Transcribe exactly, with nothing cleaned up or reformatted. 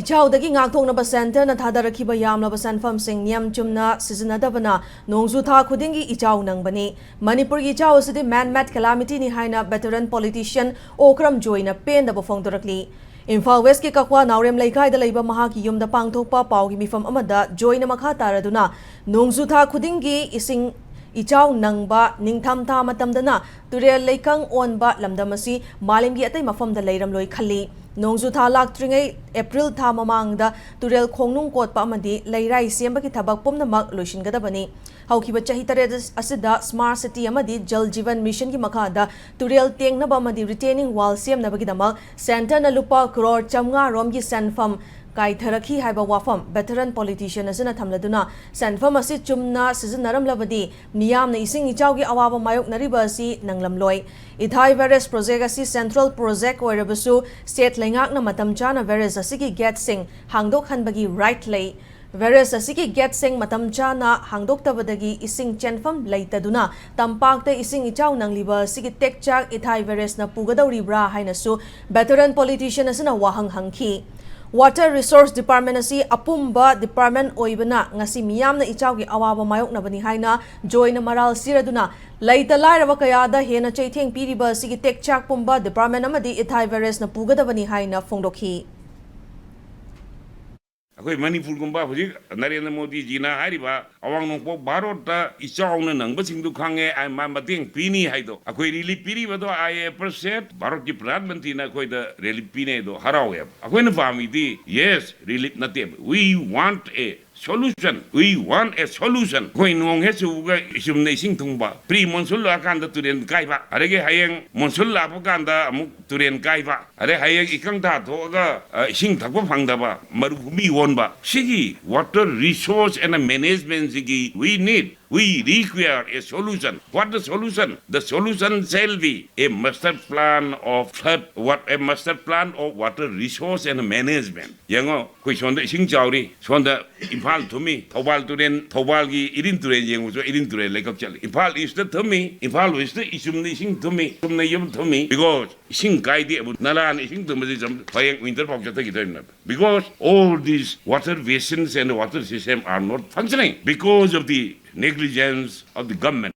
ꯏꯆꯥꯎꯗꯒꯤ ꯉꯥꯛꯊꯣꯛꯅꯕ ꯁꯦꯟꯇꯔꯅ ꯊꯥꯗꯔꯛꯈꯤꯕ ꯌꯥꯝꯂꯕ ꯁꯦꯟꯐꯝꯁꯤꯡ ꯅꯤꯌꯝ ꯆꯨꯝꯅ ꯁꯤꯖꯤꯟꯅꯗꯕꯅ ꯅꯣꯡꯖꯨ ꯊꯥ ꯈꯨꯗꯤꯡꯒꯤ ꯏꯆꯥꯎ ꯅꯪꯕꯅꯤ꯫ ꯃꯅꯤꯄꯨꯔꯒꯤ ꯏꯆꯥꯎ ꯑꯁꯤꯗꯤ man-made calamityꯅꯤ ꯍꯥꯏꯅ veteran politician ꯑꯣꯀ꯭ꯔꯝ ꯖꯣꯏꯅ ꯄꯦꯟꯗꯕ ꯐꯣꯡꯗꯣꯔꯛꯂꯤ꯫ ꯏꯝꯐꯥꯜ ꯋꯦꯁꯀꯤ ꯀꯛꯋꯥ ꯅꯥꯎꯔꯦꯝ ꯂꯩꯀꯥꯏꯗ ꯂꯩꯕ ꯃꯍꯥꯛꯀꯤ ꯌꯨꯝꯗ ꯄꯥꯡꯊꯣꯛꯄ ꯄꯥꯎꯒꯤ ꯃꯤꯐꯝ ꯑꯃꯗ ꯖꯣꯏꯅ ꯃꯈꯥ ꯇꯥꯔꯗꯨꯅ, ꯅꯣꯡꯖꯨ ꯊꯥ ꯈꯨꯗꯤꯡꯒꯤ ꯏꯁꯤꯡ ꯏꯆꯥꯎ ꯅꯪꯕ, ꯅꯤꯡꯊꯝ ꯊꯥ ꯃꯇꯝꯗꯅ ꯇꯨꯔꯦꯜ ꯂꯩꯀꯪ ꯑꯣꯟꯕ ꯂꯝꯗꯝ ꯑꯁꯤ ꯃꯥꯂꯦꯝꯒꯤ ꯑꯇꯩ ꯃꯐꯝꯗ ꯂꯩꯔꯝꯂꯣꯏ ꯈꯜꯂꯤ꯫ ꯅꯣꯡꯖꯨ ꯊꯥ ꯂꯥꯛꯇ꯭ꯔꯤꯉꯩ ꯑꯦꯄ꯭ꯔꯤꯜ ꯊꯥ ꯃꯃꯥꯡꯗ ꯇꯨꯔꯦꯜ ꯈꯣꯡꯅꯨꯡ ꯀꯣꯠꯄ ꯑꯃꯗꯤ ꯂꯩꯔꯥꯏ ꯁꯦꯝꯕꯒꯤ ꯊꯕꯛ ꯄꯨꯝꯅꯃꯛ ꯂꯣꯏꯁꯤꯟꯒꯗꯕꯅꯤ꯫ ꯍꯧꯈꯤꯕ ꯆꯍꯤ ꯇꯔꯦꯠ ꯑꯁꯤꯗ Smart City ꯑꯃꯗꯤ Jal Jeevan Missionꯒꯤ ꯃꯈꯥꯗ ꯇꯨꯔꯦꯜ ꯇꯦꯡꯅꯕ ꯑꯃꯗꯤ retaining wall ꯁꯦꯝꯅꯕꯒꯤꯗꯃꯛ ꯁꯦꯟꯇꯔꯅ ꯂꯨꯄꯥ ꯀ꯭ꯔꯣꯔ ꯆꯥꯝꯃꯉꯥ ꯔꯣꯝꯒꯤ ꯁꯦꯟꯐꯝ ꯀꯥꯏꯊꯔꯛꯈꯤ ꯍꯥꯏꯕ ꯋꯥꯐꯝ veteran politician ꯑꯁꯤꯅ ꯊꯝꯂꯗꯨꯅ, ꯁꯦꯟꯐꯝ ꯑꯁꯤ ꯆꯨꯝꯅ ꯁꯤꯖꯤꯟꯅꯔꯝꯂꯕꯗꯤ ꯃꯤꯌꯥꯝꯅ ꯏꯁꯤꯡ ꯏꯆꯥꯎꯒꯤ ꯑꯋꯥꯕ ꯃꯥꯌꯣꯛꯅꯔꯤꯕ ꯑꯁꯤ ꯅꯪꯂꯝꯂꯣꯏ꯫ ꯏꯊꯥꯏ barrage project ꯑꯁꯤ central project ꯑꯣꯏꯔꯕꯁꯨ, state ꯂꯩꯉꯥꯛꯅ ꯃꯇꯝ ꯆꯥꯅ barrage ꯑꯁꯤꯒꯤ gateꯁꯤꯡ ꯍꯥꯡꯗꯣꯛꯍꯟꯕꯒꯤ right ꯂꯩ꯫ Barrage ꯑꯁꯤꯒꯤ gateꯁꯤꯡ ꯃꯇꯝ ꯆꯥꯅ ꯍꯥꯡꯗꯣꯛꯇꯕꯗꯒꯤ ꯏꯁꯤꯡ ꯆꯦꯟꯐꯝ ꯂꯩꯇꯗꯨꯅ ꯇꯝꯄꯥꯛꯇ ꯏꯁꯤꯡ ꯏꯆꯥꯎ ꯅꯪꯂꯤꯕ ꯑꯁꯤꯒꯤ ꯇꯦꯛꯆꯥꯛ ꯏꯊꯥꯏ barrageꯅ ꯄꯨꯒꯗꯧꯔꯤꯕ꯭ꯔꯥ ꯍꯥꯏꯅꯁꯨ veteran politician ꯑꯁꯤꯅ ꯋꯥꯍꯪ ꯍꯪꯈꯤ꯫ Water Resource Department ꯑꯁꯤ ꯑꯄꯨꯝꯕ department ꯑꯣꯏꯕꯅ ꯉꯁꯤ ꯃꯤꯌꯥꯝꯅ ꯏꯆꯥꯎꯒꯤ ꯑꯋꯥꯕ ꯃꯥꯌꯣꯛꯅꯕꯅꯤ ꯍꯥꯏꯅ ꯖꯣꯏꯅ ꯃꯔꯥꯜ ꯁꯤꯔꯗꯨꯅ, ꯂꯩꯇ ꯂꯥꯏꯔꯕ ꯀꯌꯥꯗ ꯍꯦꯟꯅ ꯆꯩꯊꯦꯡ ꯄꯤꯔꯤꯕ ꯑꯁꯤꯒꯤ ꯇꯦꯛꯆꯥꯛ ꯄꯨꯝꯕ department ꯑꯃꯗꯤ ꯏꯊꯥꯏ barrageꯅ ꯄꯨꯒꯗꯕꯅꯤ ꯍꯥꯏꯅ ꯐꯣꯡꯗꯣꯛꯈꯤ꯫ ꯑꯩꯈꯣꯏ ꯃꯅꯤꯄꯨꯔꯒꯨꯝꯕ ꯍꯧꯖꯤꯛ ꯅꯔꯦꯟꯗ꯭ꯔ ꯃꯣꯗꯤꯖꯤꯅ ꯍꯥꯏꯔꯤꯕ ꯑꯋꯥꯡ ꯅꯣꯡꯄꯣꯛ ꯚꯥꯔꯣꯠꯇ ꯏꯆꯥꯎꯅ ꯅꯪꯕꯁꯤꯡꯗꯨ ꯈꯪꯉꯦ, ꯑꯩ ꯃꯥ ꯃꯇꯦꯡ ꯄꯤꯅꯤ ꯍꯥꯏꯗꯣ, ꯑꯩꯈꯣꯏ relief ꯄꯤꯔꯤꯕꯗꯣ I appreciate, ꯚꯥꯔꯠꯀꯤ ꯄ꯭ꯔꯙꯥꯟ ꯃꯟꯇ꯭ꯔꯤꯅ ꯑꯩꯈꯣꯏꯗ relief ꯄꯤꯅꯩ ꯑꯗꯣ ꯍꯔꯥꯎꯋꯦꯕ꯫ ꯑꯩꯈꯣꯏꯅ ꯄꯥꯝꯃꯤꯗꯤ, yes, relief ꯅꯠꯇꯦꯕ, we want a solution, we want a solution꯫ ꯑꯩꯈꯣꯏ ꯅꯣꯡ ꯍꯦꯛ ꯆꯨꯕꯒ ꯆꯨꯝꯅ ꯏꯁꯤꯡ ꯊꯨꯡꯕ, pre monsoon ꯂꯥꯛꯑꯀꯥꯟꯗ ꯇꯨꯔꯦꯟ ꯀꯥꯏꯕ, ꯑꯗꯒꯤ ꯍꯌꯦꯡ monsoon ꯂꯥꯛꯄ ꯀꯥꯟꯗ ꯑꯃꯨꯛ ꯇꯨꯔꯦꯟ ꯀꯥꯏꯕ, ꯑꯗꯩ ꯍꯌꯦꯡ ꯏꯀꯪ ꯊꯥ ꯊꯣꯛꯑꯒ, ꯑ, ꯏꯁꯤꯡ ꯊꯛꯄ ꯐꯪꯗꯕ, ꯃꯔꯨꯚꯨꯃꯤ ꯑꯣꯟꯕ꯫ ꯁꯤꯒꯤ water resource and managementꯁꯤꯒꯤ we need We require a solution. What the solution? The solution shall be a master plan of flood, what a master plan of water resource and management. ꯌꯦꯡꯉꯣ, ꯑꯩꯈꯣꯏ ꯁꯣꯝꯗ ꯏꯁꯤꯡ ꯆꯥꯎꯔꯤ, ꯁꯣꯝꯗ ꯏꯝꯐꯥꯜ ꯊꯨꯝꯃꯤ, ꯊꯧꯕꯥꯜ ꯇꯨꯔꯦꯜ, ꯊꯧꯕꯥꯜꯒꯤ ꯏꯔꯤꯟ ꯇꯨꯔꯦꯜ ꯌꯦꯡꯉꯨꯁꯨ ꯏꯔꯤꯟ ꯇꯨꯔꯦꯜ ꯂꯩꯀꯛ ꯆꯠꯂꯤ꯫ ꯏꯝꯐꯥꯜ ꯏꯁꯇ ꯊꯨꯝꯃꯤ, ꯏꯝꯐꯥꯜ ꯋꯦꯁꯇ ꯏꯆꯨꯝꯅ ꯏꯁꯤꯡ ꯊꯨꯝꯃꯤ, ꯆꯨꯝꯅ ꯌꯨꯝ ꯊꯨꯝꯃꯤ꯫ Because ꯏꯁꯤꯡ ꯀꯥꯏꯗꯦ, ꯑꯕꯨ ꯅꯂꯥꯅ ꯏꯁꯤꯡ ꯊꯨꯝꯕꯁꯤ ꯁꯨꯝ ꯍꯌꯦꯡ winter ꯐꯥꯎ ꯆꯠꯊꯈꯤꯗꯣꯏꯅꯦꯕ꯫ Because all these water basins and water system are not functioning because of the negligence of the government.